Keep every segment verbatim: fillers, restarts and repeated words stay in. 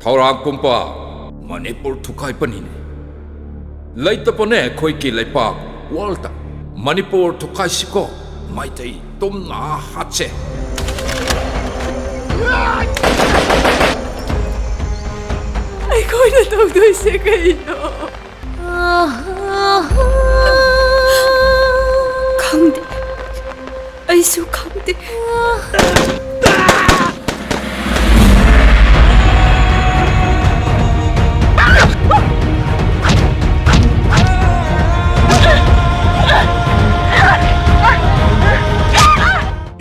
ꯊꯧꯔꯥꯡ ꯄꯨꯝꯕ ꯃꯅꯤꯄꯨꯔ ꯊꯨꯒꯥꯏꯕꯅꯤꯅꯦ꯫ ꯂꯩꯇꯕꯅꯦ ꯑꯩꯈꯣꯏꯒꯤ ꯂꯩꯄꯥꯛ ꯋꯥꯔꯜꯗ꯫ ꯃꯅꯤꯄꯨꯔ ꯊꯨꯒꯥꯏꯁꯤꯀꯣ, ꯃꯩꯇꯩ ꯇꯨꯝꯅ ꯍꯥꯠꯁꯦ꯫ ꯑꯩꯈꯣꯏꯅ ꯇꯧꯗꯣꯏꯁꯦ ꯀꯩꯅꯣ? ꯈꯪꯗꯦ꯫ ꯑꯩꯁꯨ ꯈꯪꯗꯦ꯫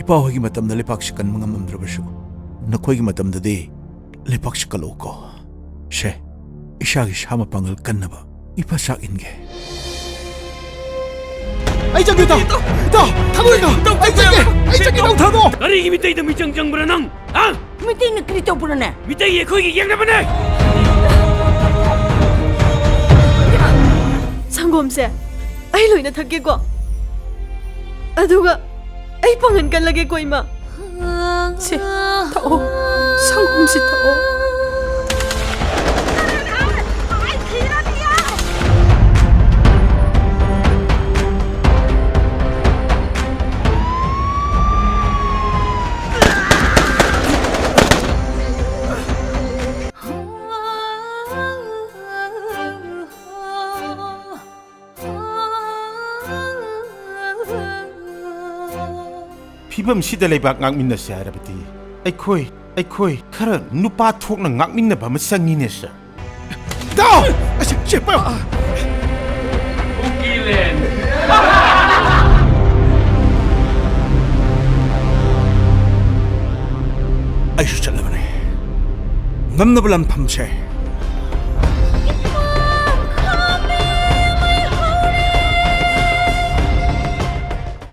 ꯏꯄꯥ ꯍꯣꯏꯒꯤ ꯃꯇꯝꯗ ꯂꯩꯄꯥꯛꯁꯤ ꯀꯟꯕ ꯉꯝꯃꯝꯗ꯭ꯔꯕꯁꯨ, ꯅꯈꯣꯏꯒꯤ ꯃꯇꯝꯗꯗꯤ ꯂꯩꯄꯥꯛꯁꯤ ꯀꯜꯂꯛꯎꯀꯣ꯫ ꯁꯦ, ꯏꯁꯥꯒꯤ ꯁꯥ ꯃꯄꯥꯡꯒꯜ ꯀꯟꯅꯕ ꯏꯄꯥ ꯆꯥꯛ ꯏꯟꯒꯦ꯫ ꯑꯩ ꯆꯠꯀꯦ, ꯏꯇꯥꯎ꯫ ꯏꯇꯥꯎ, ꯊꯥꯗꯣꯛꯑꯣ, ꯏꯇꯥꯎ꯫ ꯑꯩ ꯆꯠꯀꯦ, ꯑꯩ ꯆꯠꯀꯦ, ꯏꯇꯥꯎ, ꯊꯥꯗꯣꯛꯑꯣ꯫ ꯀꯔꯤꯒꯤ ꯃꯤꯇꯩꯗ ꯃꯤꯆꯪ ꯆꯪꯕ꯭ꯔꯥ ꯅꯪ? ꯍꯥ? ꯃꯤꯇꯩꯅ ꯀꯔꯤ ꯇꯧꯕ꯭ꯔꯥꯅꯦ? ꯃꯤꯇꯩ ꯑꯩꯈꯣꯏꯒꯤ ꯌꯦꯛꯅꯕꯅꯦ꯫ ꯁꯪꯒꯣꯝꯁꯦ ꯑꯩ ꯂꯣꯏꯅ ꯊꯛꯀꯦꯀꯣ, ꯑꯗꯨꯒ ꯑꯩ ꯄꯥꯡꯒꯟ ꯀꯜꯂꯒꯦꯀꯣ, ꯏꯃꯥ꯫ ꯁꯦ, ꯊꯛꯑꯣ꯫ ꯁꯪꯒꯣꯝꯁꯦ ꯊꯛꯑꯣ꯫ ꯐꯤꯕꯝꯁꯤꯗ ꯂꯩꯕꯥꯛ ꯉꯥꯛꯃꯤꯟꯅꯁꯦ ꯍꯥꯏꯔꯕꯗꯤ ꯑꯩꯈꯣꯏ, ꯑꯩꯈꯣꯏ ꯈꯔ ꯅꯨꯄꯥ ꯊꯣꯛꯅ ꯉꯥꯛꯃꯤꯟꯅꯕ ꯑꯃ ꯆꯪꯉꯤꯅꯦ, ꯁꯥꯔ꯫ ꯏꯇꯥꯎ! ꯑꯁ, ꯁꯦ, ꯄꯥꯏꯌꯨ꯫ ꯑꯩꯁꯨ ꯆꯠꯂꯕꯅꯦ꯫ ꯉꯝꯅꯕ ꯂꯥꯟꯐꯝꯁꯦ